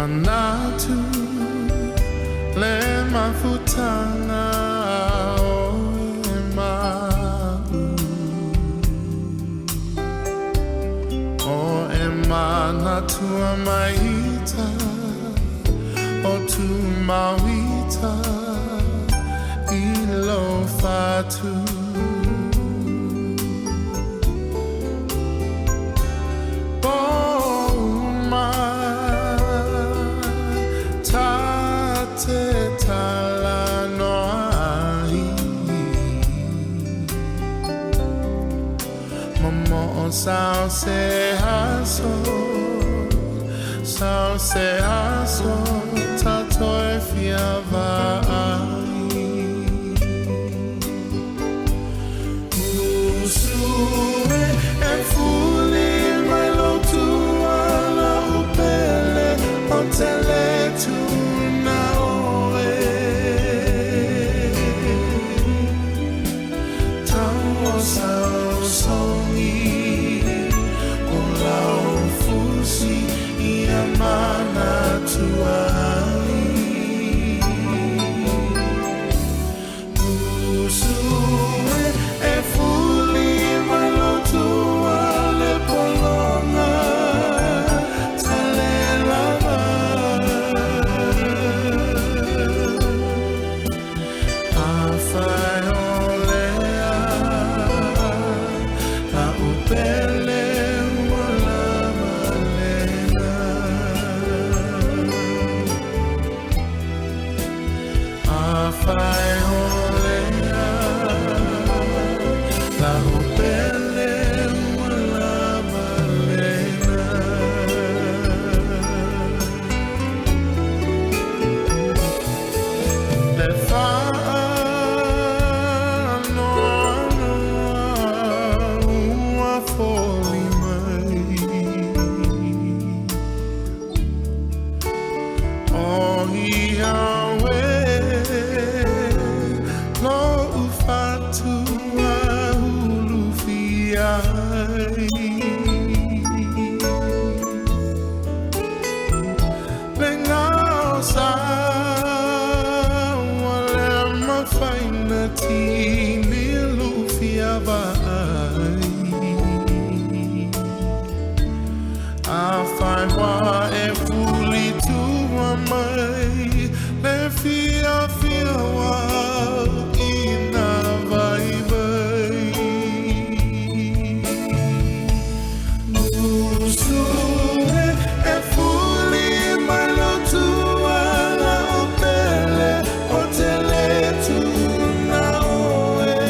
Manatu le mafutanga o e ma'u O e manatua maita o tu mauita i lo fatu. Pouma ta te talanoa ai Momo'o sao se aso, sao se aso ta toe fia va'ai. Usu e e fuli mai lo tuala upele o te le tuna oe. Tau o sao songi o lau fusi ia manatua ai. Usu e e fuli mai lo tua le polonga tale lava. A fai o lea la upele ua lava lena. A fai o lea la upele ua lava lena. Le whaanoanoa ua foli mai O ia we lo ufatua hulu ai. Le ngao sa ua le mafaina tini lufia va'ai. A fai wa e fuli tua mai le fia fia wa ina vai vai. Usu e e fuli mai lo tua la upele o te le tuna oe.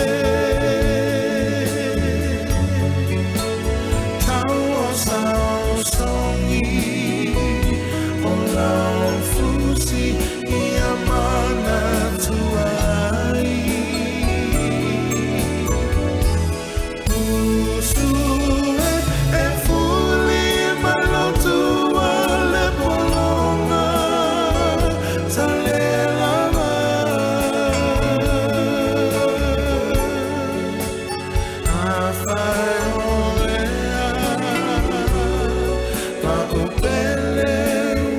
Tau o sao songi o lau fusi ia manatua ai. Usu e e fuli mai lo tua le polonga tale lava. A fai o lea la upele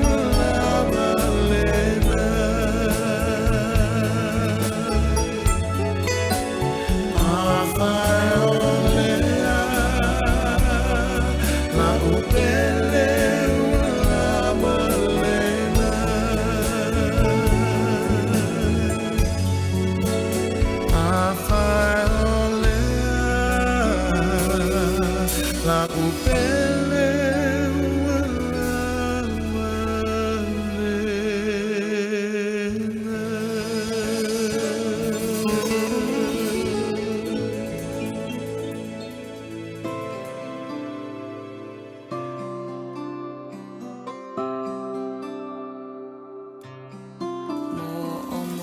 ua lava lena. A fai o lea la upele ua lava lena. A fai o lea la upele ua lava lena.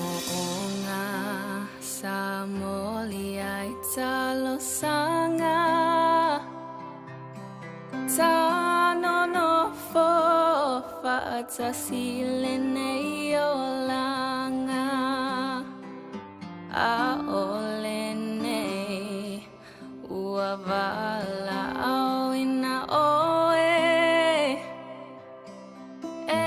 Mo'omo'oga sa moli ai talosaga Tanonofo fa'atasi lenei olaga A'ole nei ua vala'auina oe E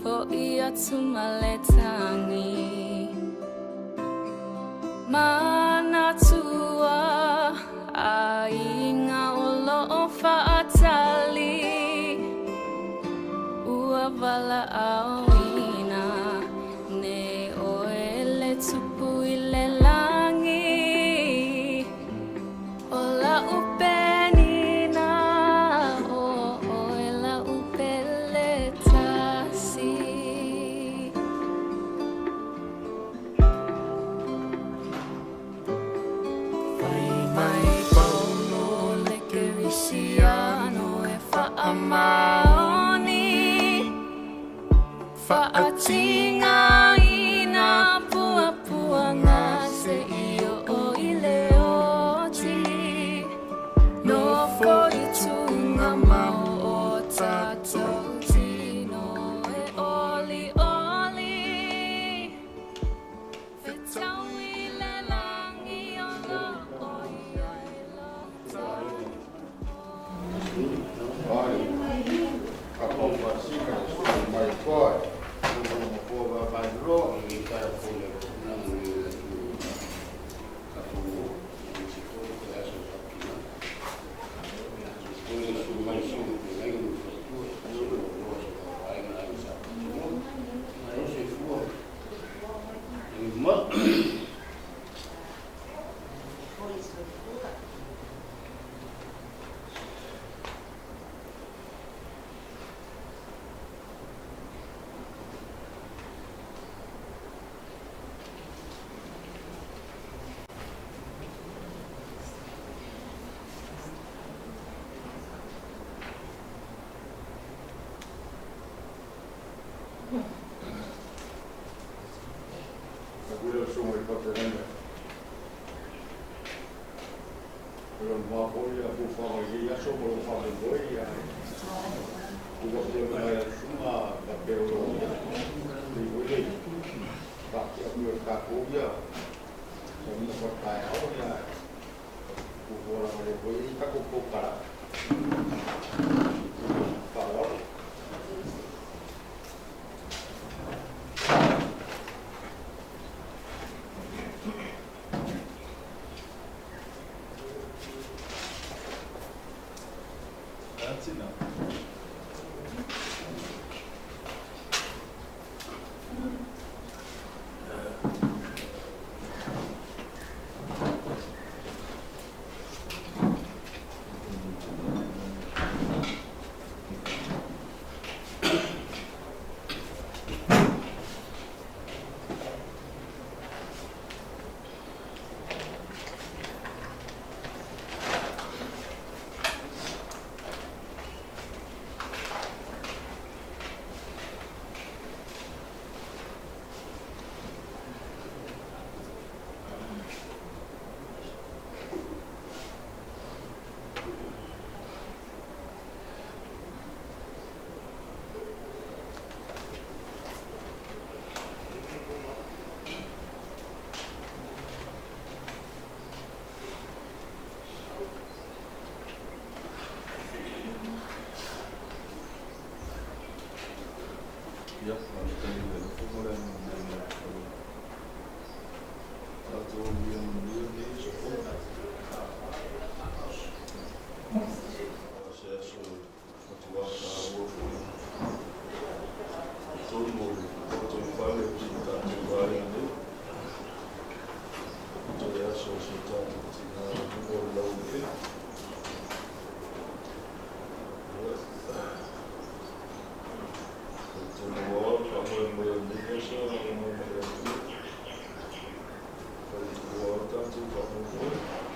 Fo'i atu ma le tagi. Manatua aiga o loo faatali. Ua valaauina nei oe le tupu i le lagi. O la'u penina o oe la'u pele tasi. Fai mai Paulo o le Kerisiano e faamaoni. Faatigaina puapuaga seia oo i le oti. Nofo i tugamao o tatou tino e olioli. Fetaui le lagi o loo i ai lo That's enough. Ia, faafetai i le alofa ma le agalelei o le Atua. Tatou ia manuia lenei aso fou. O se aso matua taua foi i totonu o le lotoifale o si o tatou aiga nei. Toe aso o si o tatou tina i luga o le laueleele. Ia, talitonu lava le faamoemoe o lenei aso e lagolago mai le Atua. Talitonu lava le tatou faamoemoe.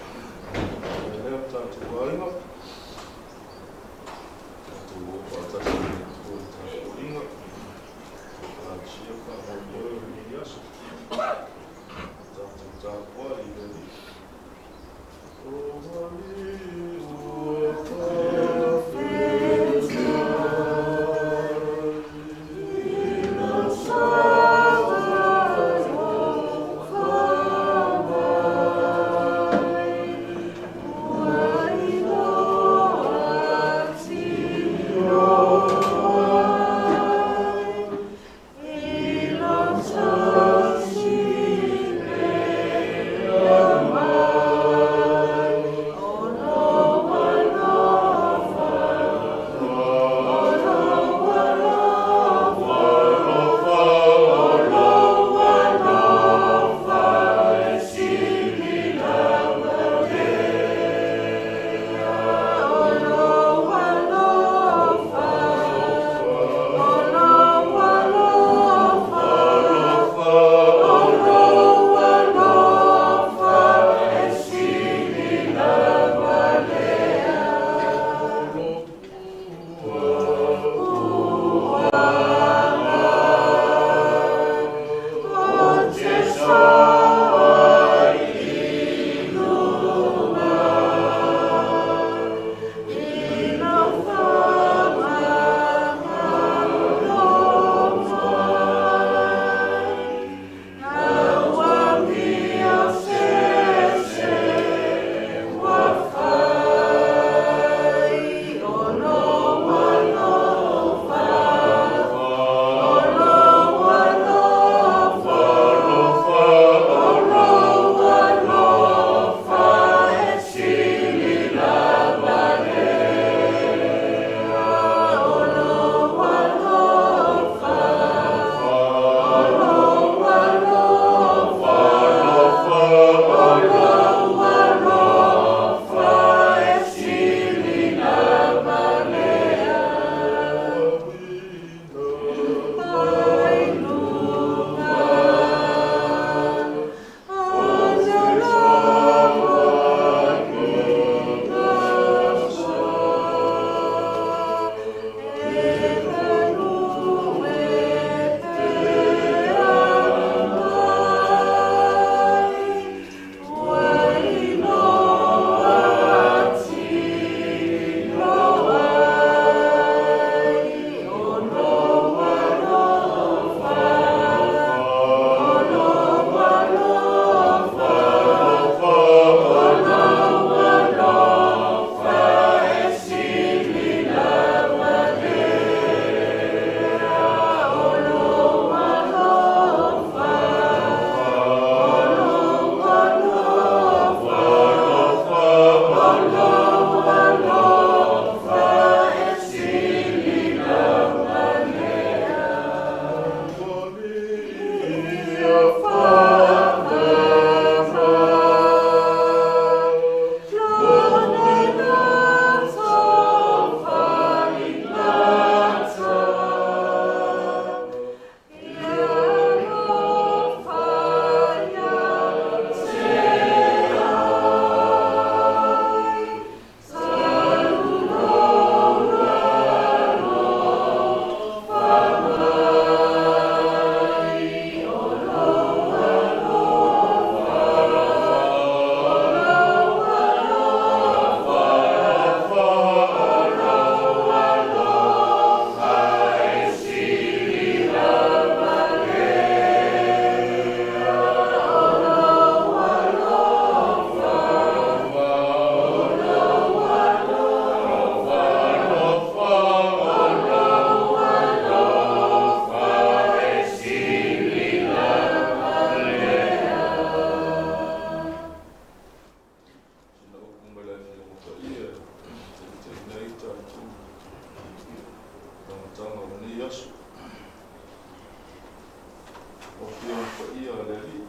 paia a le Alii.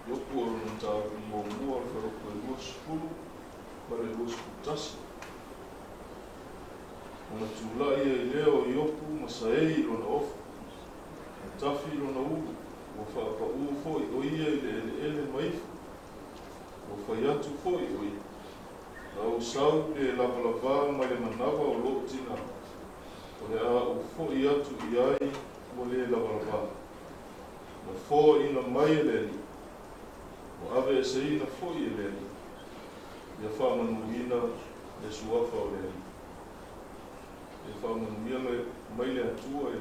Iopu o lona mataupu muamua o le fuaiupu e 20 ma le 21. Ona tulai ai lea o Iopu ma saei i lona ofu, ma tafi i lona ulu, ua faapaū foi o ia i le eleele ma ifo, ua fai atu foi o ia, Na ou sau le lavalavā mai le manava o lou tinā, o le a ou foi atu i ai ua le lavalavā. Na foaina mai e le Alii, ua aveeseina foi e le Alii, ia faamanuina le suafa o le Alii. Ia faamanuia mai le Atua i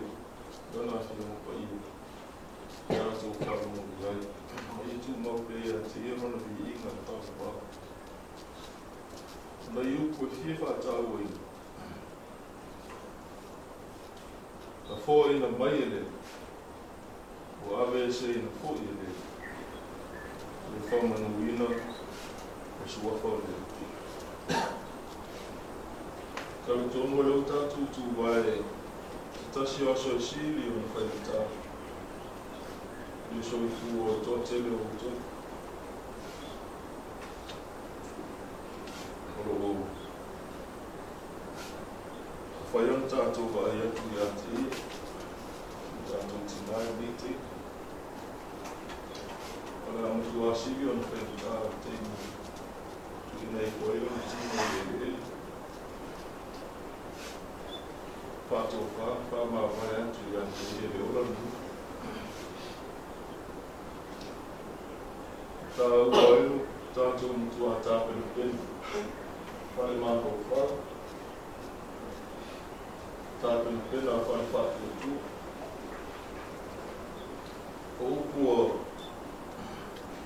Lana Afioga Paia tatou faalogo i ai, ma ia tumau pea ia te Ia Lona viiga e faavavau. O nai upu e fia faatauaina, na foaina mai e le Alii, ua aveeseina foi e le Alii. Ia faamanuina le suafa o le Alii. Talitonu o lea ua tatou tuvae se tasi o aso e sili ona faigata i le soifua o le toatele o outou o lo o mafai ona tatou vaai atu ia te ia, o tatou tinā i lenei taimi. O le a matua sili ona faigata le taimi tuuina ifo ai lona tino i le eleele, faatofa, faamavae atu ia te ia le ola lenei. Taua ai lo tatou matua tapenapena, faale-mafaufau, tapenapena faale-faatuatua. O upu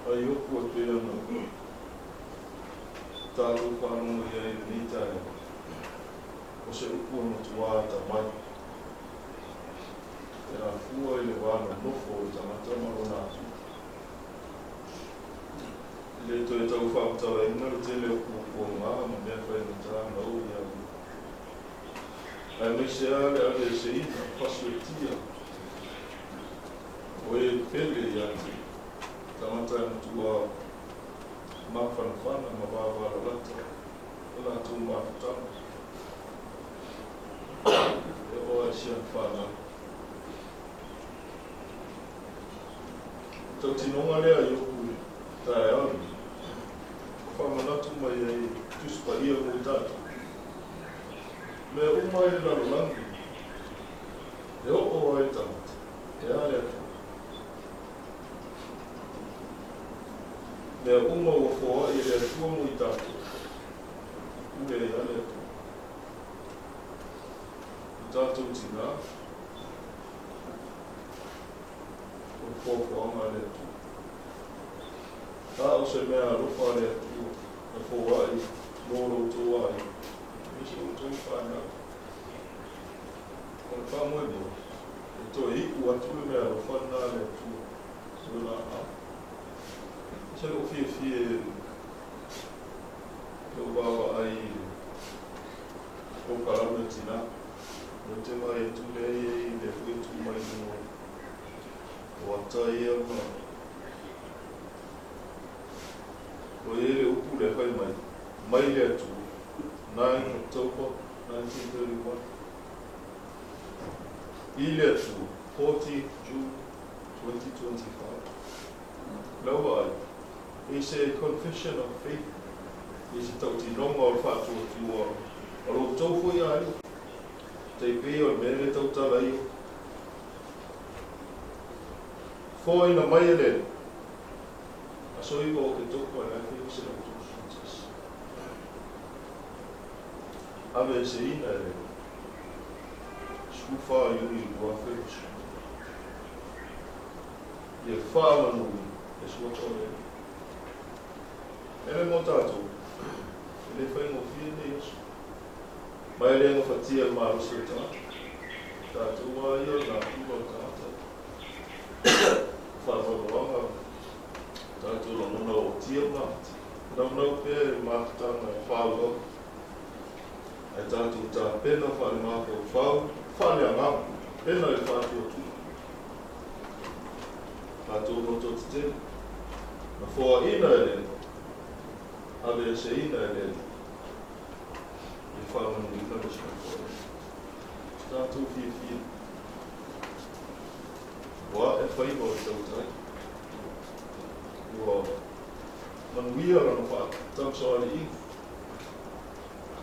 a Iopu e pei ona tatou faalogo i ai i lenei taeao, o se upu e matua atamai, e afua i le va nonofo o le tagata ma lona Atua. E le toe tau faamatalaina le tele o puapuaga ma mea faigata na oo ia Iopu, aemaise lava le aveeseina fasuetia o e pele ia te ia, tagata e matua mafanafana ma vavalalata o latou mafutaga, e oo lava i si ana fanau. O le tautinoga lea a Iopu i le taeao lenei, ua faamanatu mai ai i Tusi Paia mo i tatou, mea uma i le lalolagi e oo ai le tagata, e a le Atua. Mea uma ua foai e le Atua mo i tatou, e pule ai lava le Atua. O tatou tinā, o le foafoaga a le Atua. A o se mea alofa a le Atua na foai mo lo outou aiga, aemaise outou fanau. O le faamoemoe, e toe iu atu le mea alofa lena a le Atua i Lona aao. E ese lou fiafia i lou vaavaai i le polokalame a tinā. Ou te vaai atu lea e i ai lea foi e tuu mai i luga o ata ia ma ua i ai le upu lea fai mai, mai le Atua, 9 October 1931, i le Atua, 14 June 2025. Lau vaai, is a confession of faith, i se tautinoga o le faatuatua o lo outou foi aiga, tai pei o le mea lea e tautala ai o foaina mai e le Alii, aso 9 o Oketopa i le 1931. Aveeseina e le Alii, 14 Iuni 2020. Ia faamanuia le suafa o le Alii. E le mo tatou, e le faigofie lenei aso. Ma e le gafatia e le malosi o le tagata. O tatou lava ia o le natura o le tagata. O faanoanoaga, o tatou lagona ootia ma naunau pea i le mafutaga e faaauau. Ae tatou tapena faale-mafaufau, faale-agaga, pena i le faatuatua. Matou lototetele, na foaina e le Alii, aveeseina e le Alii, ia faamanuina le soifua o le Alii. Tatou fiafia, ua ae faiva o le tautai, ua manuia lana faatamasoaliiga,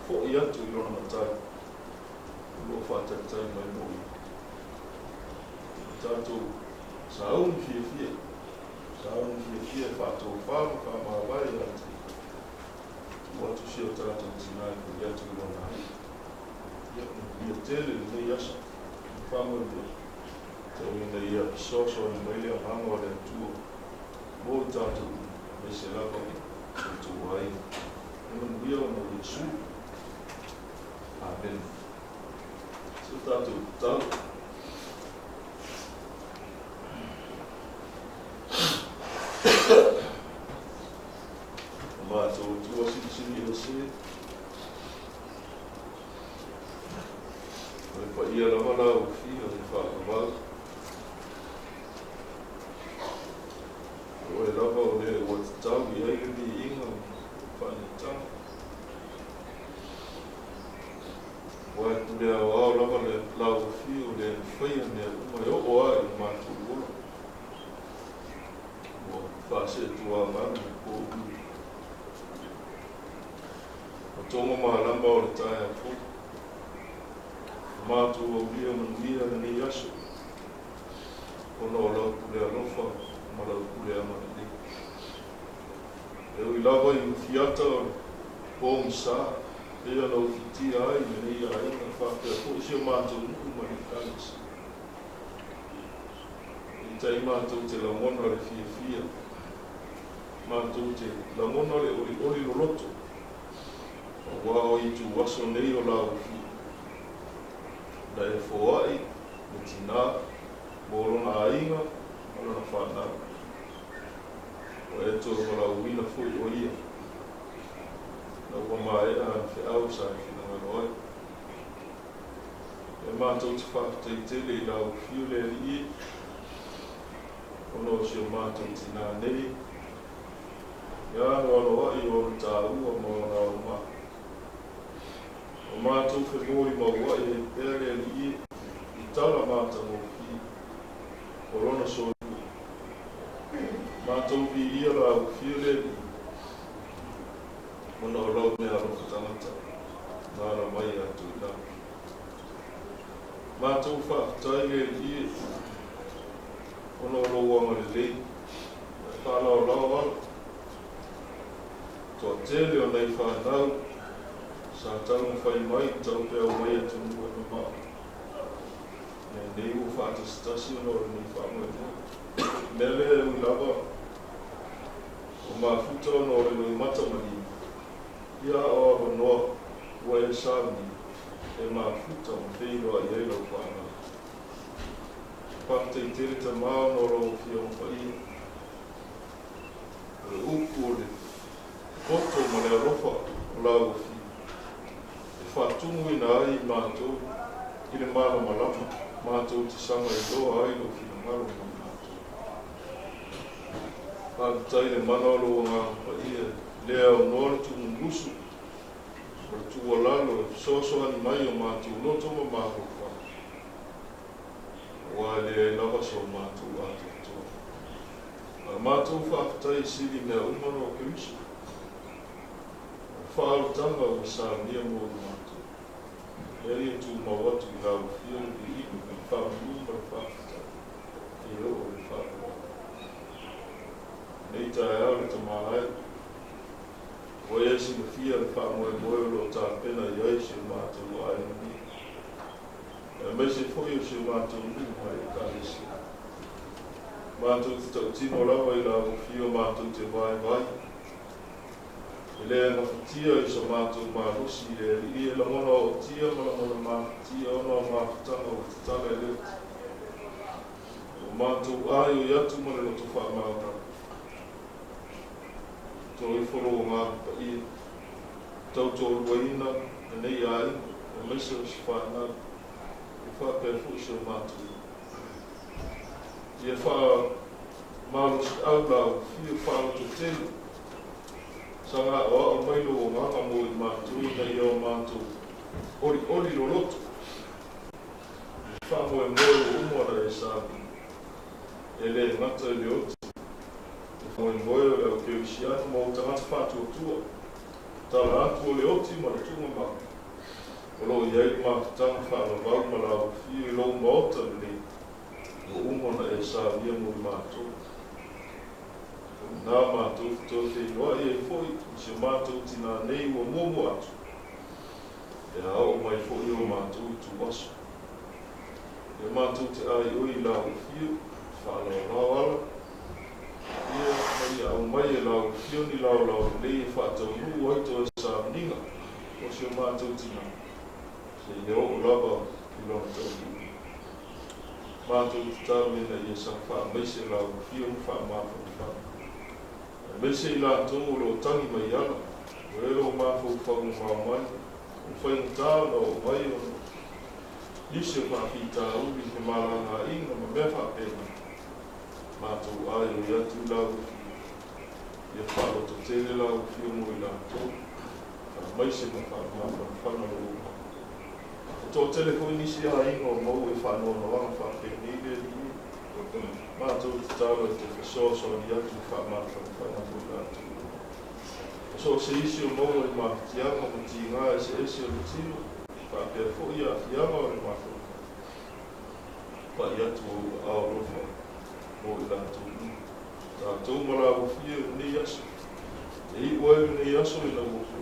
fo'i atu i lona Matai o lo o faatalitali mai mo ia. Tatou sauni fiafia, sauni fiafia e faatofā ma faamavae ia te ia. Tuu atu si o tatou tinā e fai atu i lona aiga. Ia, manuia tele lenei aso. Faamoemoe, tau ina ia fesoasoani mai le Agaga o le Atua mo i tatou uma, aemaise lava o outou aiga. Ia manuia ona o Iesu. Amene. Se o tatou tatalo. O matou Atua Silisili Ese, o le paia lava la ua fia o le faavavau. O oe lava o le ua tatau i ai le viiga ma le faaneetaga. Aua e pule aoao lava le la ua fia o le faia mea uma e oo lava i le matou ola. Ua faaseetuāgalu ma pouli. O toga malama o le taeao fou. O matou aulia manuia lenei aso, ona o lau pule alofa ma lau pule agalelei. E ui lava i ufiata o le pogisa, pei ona ufitia ai lenei aiga faapea foi si o matou nuu ma le Ekalesia. Peitai matou te lagona le fiafia, matou te lagona le olioli loloto, aua o ituaso nei o la ufia. Na e foai le tinā mo lona aiga ma lona fanau. Ua e toe valaauina foi o ia, ina ua maea ana feau sa e finagalo ai. E matou te faafetai tele i la ufio le Alii e, ona o si o matou tinā nei, e anoanoai ona taua ma ona aoga. O matou femolimauai ai pea le Alii e i tala matagofie o lona soifua. Matou viia la ufio le Alii, ona o lau meaalofa tagata na ala mai ia Toelau. Matou faafetai le Alii e, ona o lou agalelei ua e faalaolao ala. Toatele o nai fanau sa taumafai mai i taupeau mai atunuu e mamao. Lenei ua faatasitasi ona o lenei faamoemoe. Mea lea e ui lava o mafuta ona o le loimata ma lima, ia a o avanoa ua e saunia e mafuta ma feiloai ai lau fanau. Faafetai tele Tamā ona o lau Afioga Paia. O le upu o le poto ma le alofa o lau Afioga e faatumuina ai i matou i le malamalama matou te saga iloa ai lou finagalo mo i matou. Faafetai le mana o lou Agaga Paia e le aunoa le tuumumusu o le tuualalo e fesoasoani mai o matou loto ma mafaufau, aua e leai lava so matou atoatoa. A matou faafetai e sili mea uma ona o Keriso. O le faaolataga ua saunia mo i matou. Lea ia tumau atu i lau Afioga le viiga ma le faamanu ma le faafetai e oo i le faavavau. Lenei taeao le Tama e, ua e silafia le faamoemoe o lo o tapena i ai si o matou aiga nei, aemaise foi o si o matou nuu ma le Ekalesia. Matou te tautino lava i lau Afio matou te vaivai, e le gafatia i so matou malosi i le Alii e lagona ootia ma lagona mafatia ona o mafutaga ua tatala e le oti. O matou aioi atu ma le loto faamaoni. Tolo ifo lou Agaga Paia, tautoaluaina lenei aiga, aemaise o si fanau, e faapea foi si o matou nuu. Ia faa Malosi'au la Ufio fa'alototele. Saga a'oa'o mai lou agaga mo i matou ina ia o matou oli'oli loloto i fa'amoemoe ua uma ona e sauni. E lē gata i le oti e faamoemoe o le aukerisiano ma o tagata fa'atuatua tala atu o le oti ma le tugamau o lo'o i ai le mafutaga fa'alavau ma la Ufio i lou maota lelei ua uma ona e saunia mo i matou. O lena matou te toe feiloa'i ai fo'i i si o matou tinā nei ua muamua atu e a oo mai fo'i o matou i tuaso. E matou te aioi i la Ufio fa'alaolao ala ia ma ia aumai e la Ufio ni laolao lelei e fa'ataunuu ai toe sauniga o si o matou tinā seia oo lava i lona taunuu. Matou tatalo ina ia saga fa'amaise la Ufio ma fa'amafanafana aemaise i latou o lo'o tagi mai ala o e lo'o mafaufau mamao mai o faigatā ona oo mai ona nisi o fa'afitauli femalagaa'iga ma mea fa'apena. Matou aioi atu i la Ufio ia fa'alototele la Ufio mo i latou fa'amaise ma fa'amafanafana lou e to'atele fo'i nisi aiga o maua i fa'anoanoaga fa'apenei le Alii. Matou tatalo e te fesoasoani atu fa'amafanafana mo i latou. O so o se isi o maua i mafatiaga ma tigā eseese o le tino fa'apea fo'i a'afiaga o le mafaufau pa'i atu ou aao alofa mo i latou uma. Tatou ma la Ufio i lenei aso e i'u ai lenei aso ina ua po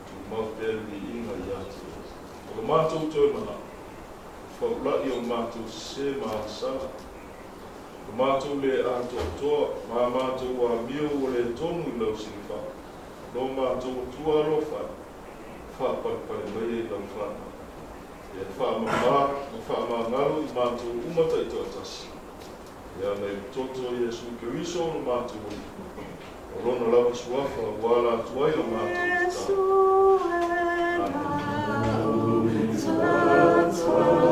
tumau pea le viiga iā te Oe. O lo matou toe mana'o faula'i o matou sesē ma agasala o matou lē atoatoa ma matou amio ua lē tonu i lau silafaga lo matou Atua alofa e fa'apalepale mai ai lau fa'amai e fa'amamā ma fa'amagalo i matou uma ta'itoatasi e ala i le toto o Iesu Keriso o lo matou Alii o lona lava suafa ua ala atu ai la matou tatalo.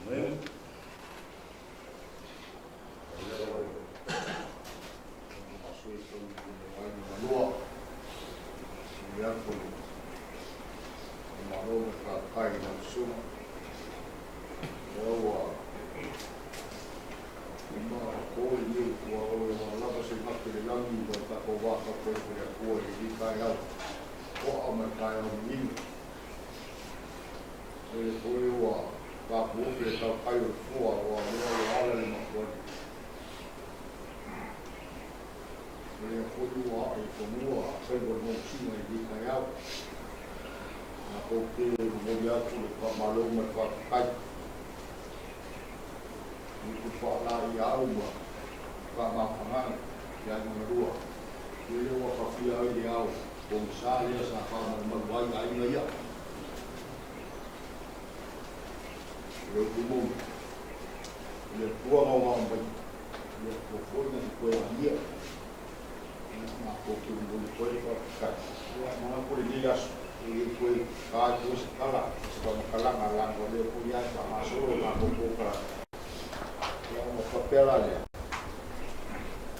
Amene. To'a ma le taeao migigi. O le foi ua tapuofe le tautai o le foa ua lea ua ala le mafuali. O lea foi ua ae i fanua faiva le galusiga i lenei taeao. Matou te momoli atu le faamalo ma le faafetai i upu faalaeiau ma faamafanafanaga i aiga na lua. Lele ua tafia ai le ao pogisa lea sa faamalumalu ai aiga ia. O le upu moni, o le Atua na ogaoga mai, o le Atua foi na te toe agia. Ia, matou te momoli atu ai le faafetai. Ia, manatu o lenei aso, e le toe ta atu ai se tala, se faamatalaga, leaga o lea foi lava e faagasolo le tatou polokalame. Ia, ona faapea la lea,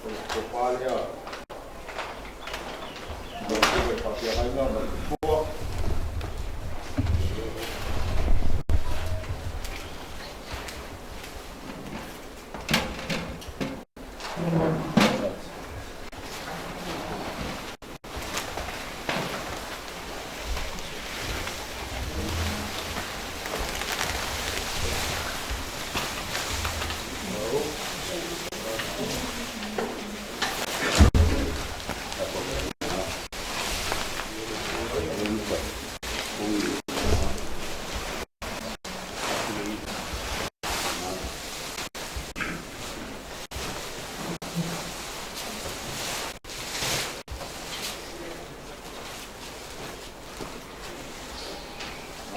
o le tofa lea i lau Afioga i le faafeagaiga ma le Nofoa.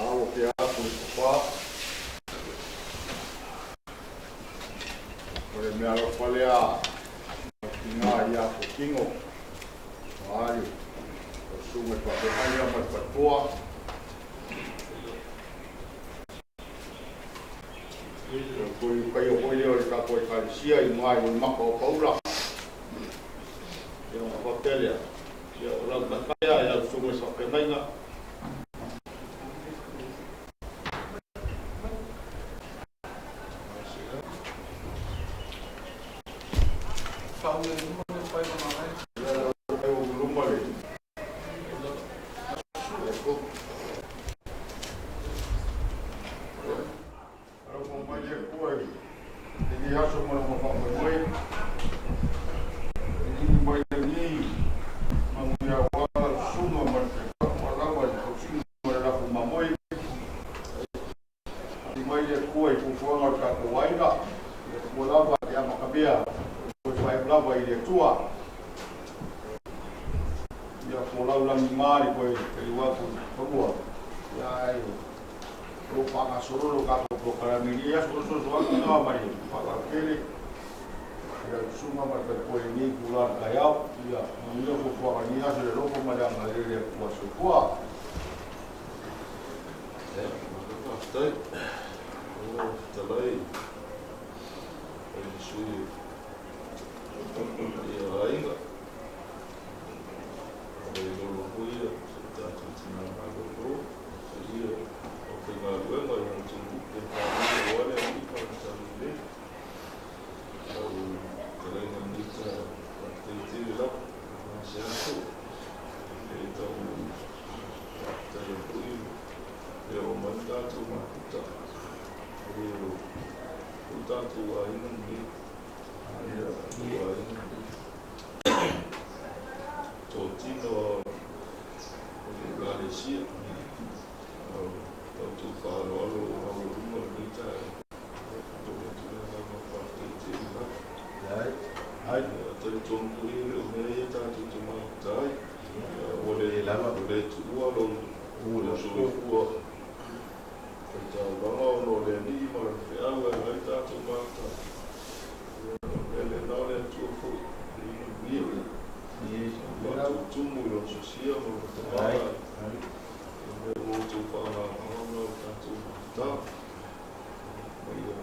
A ua tea atu le tofa, o le meaalofa lea a le tina ia Kotino, a le susuga i le faafeagaiga ma le faletua. O le toe paia foi lea o le tatou Ekalesia i uga i Ulimaka o Paula. Ia ona faapea lea, ia o lau tataia i lau susuga i le faafeagaiga. Ia lau luma le Alofa mai le Atua i lenei aso ma lona faamoemoe. E lili mai lagi manuia aua lau susuga ma le faletua lava i le tausiga ma le lafo mamoe. Lili mai le Atua i fuafuaga o le tatou aiga. Le Atua lava e amatamea, toe faaiu lava i le Atua. Ia folau lagima le toe taliu atu i fanua. Ia ae o lo o faagasolo lo tatou polokalame i lenei aso. O le fesoasoani lena mai le faaaloalo tele i lau susuga ma le faletua i lenei itula o le taeao. Ia manuia fuafuaga i lenei aso i le alofa ma le agalelei o le Atua. Soifua. Ia, malo faafetai. Lau Fetalai, i le sui usufono o le aiga. O le lolo foi ia si o tatou tina malolo, paia o faigaluega i le atunuu pe faalia aua le alii ma lana talalelei. Lau fetalaiga i lenei taeao, faafetai tele lava, gasea foi. E tau faafetai foi le oo mai le tatou mafuta. E o tatou aiga lenei, tatou aiga totino o le Ekalesia. O la outou faaaloalo ua maualuga lenei taeao. E momoli atu le agaga o le faafetai tele lava. Ia talitonu foi e le o mea ia tatou te mafuta ai. Ua le tuua lou soifua faitaulaga ona o le Alii ma Lana feau e ala ai tatou mafuta. Ia o le mea lena o le Atua foi e manuia. Faatutumu i lona sosia ma lona tamaoaiga. O mea ua outou faaagaaga ona o le tatou mafuta. Ma ia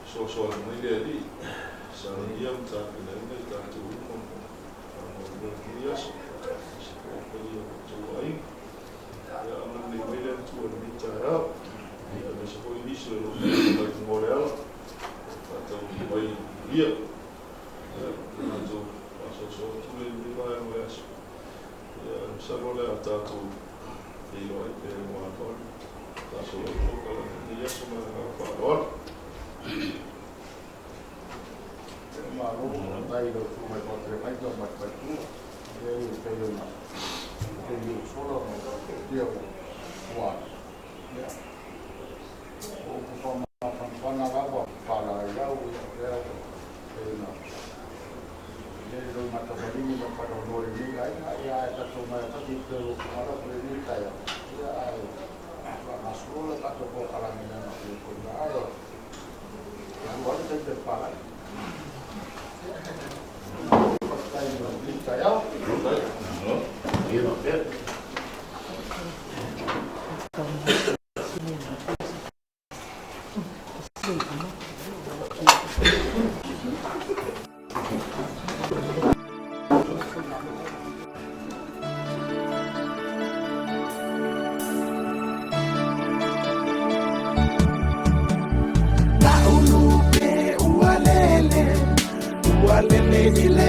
fesoasoani mai le Alii, saunia ma tapenaina i tatou uma mo faamoemoe o lenei aso, aemaise foi le paia o outou aiga. Ia agalelei mai le Atua i lenei taeao, aemaise foi nisi o lo o faafofoga mai luga o le ala, faataunuu mai ia. Ia, tatou faasoasoa atu lea i lenei vaega o le aso. Masalo o le a tatou feiloai pea i le 4 gasolo ai polokalame i lenei aso ma le agaga faaaloalo. Malo, faafetai i lau Susuga i le Fofoga Fetalai ma le faletua. E pei ona taimi ua sola ma tia ua alu, ia, o upu faamafanafana lava faalaeiau, ia, lea ua pei ona i ai lou gatamaligi ma le faanoanoa i lenei aiga, ia, ae tatou omai faatasi i toe atugalu atu i lenei taeao, ia, ae faagasolo le tatou polokalame leaga pei foi ona ae alu alu taimi o le palagi. Faafetai mo lenei taeao. Ua lele i le